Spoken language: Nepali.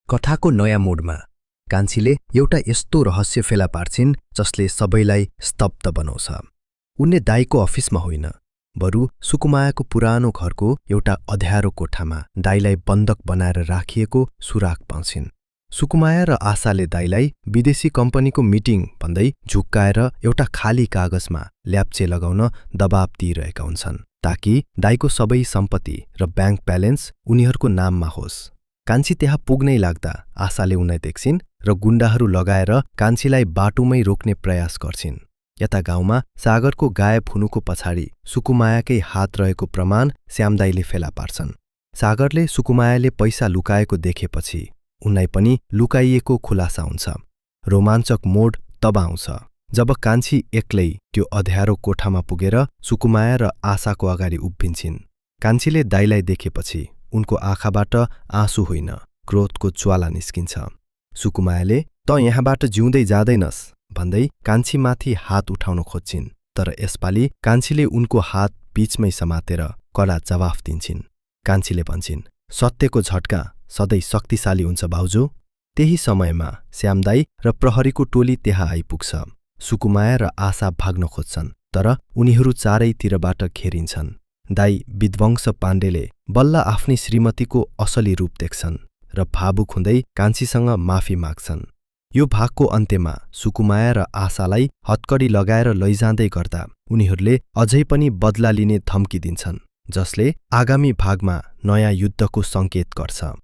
कथाको नयाँ मोडमा कान्छीले एउटा यस्तो रहस्य फेला पार्छिन् जसले सबैलाई स्तब्ध बनाउँछ। उनले दाईको अफिसमा होइन, बरु सुकुमायाको पुरानो घरको एउटा अँध्यारो कोठामा दाईलाई बन्दक बनाएर राखिएको सुराग पाउँछिन्। सुकुमाया र आशाले दाईलाई विदेशी कम्पनीको मिटिङ भन्दै झुक्काएर एउटा खाली कागजमा ल्याप्चे लगाउन दबाब दिइरहेका हुन्छन्, ताकि दाईको सबै सम्पत्ति र ब्याङ्क ब्यालेन्स उनीहरूको नाममा होस्। कान्छी त्यहाँ पुग्नै लाग्दा आशाले उनलाई देख्छिन् र गुण्डाहरू लगाएर कान्छीलाई बाटोमै रोक्ने प्रयास गर्छिन्। यता गाउँमा सागरको गायब हुनुको पछाडि सुकुमायाकै हात रहेको प्रमाण श्यामदाईले फेला पार्छन्। सागरले सुकुमायाले पैसा लुकाएको देखेपछि उनलाई पनि लुकाइएको खुलासा हुन्छ। रोमाञ्चक मोड तब आउँछ जब कान्छी एक्लै त्यो अँध्यारो कोठामा पुगेर सुकुमाया र आशाको अगाडि उभिन्छिन्। कान्छीले दाईलाई देखेपछि उनको आँखाबाट आँसु होइन, क्रोधको ज्वाला निस्किन्छ। सुकुमायाले "त यहाँबाट जिउँदै जाँदैनस्" भन्दै कान्छीमाथि हात उठाउन खोज्छिन्, तर यसपालि कान्छीले उनको हात बीचमै समातेर कडा जवाफ दिन्छिन्। कान्छीले भन्छिन्, "सत्यको झट्का सधैँ शक्तिशाली हुन्छ भाउजू।" त्यही समयमा श्यामदाई र प्रहरीको टोली त्यहाँ आइपुग्छ। सुकुमाया र आशा भाग्न खोज्छन्, तर उनीहरू चारैतिरबाट घेरिन्छन्। दाई विध्वंस पाण्डेले बल्ल आफ्नी श्रीमतीको असली रूप देख्छन् र भावुक हुँदै कान्छीसँग माफी माग्छन्। यो भागको अन्त्यमा सुकुमाया र आशालाई हत्कडी लगाएर लैजाँदै गर्दा उनीहरूले अझै पनि बदला लिने धम्की दिन्छन्, जसले आगामी भागमा नयाँ युद्धको सङ्केत गर्छ।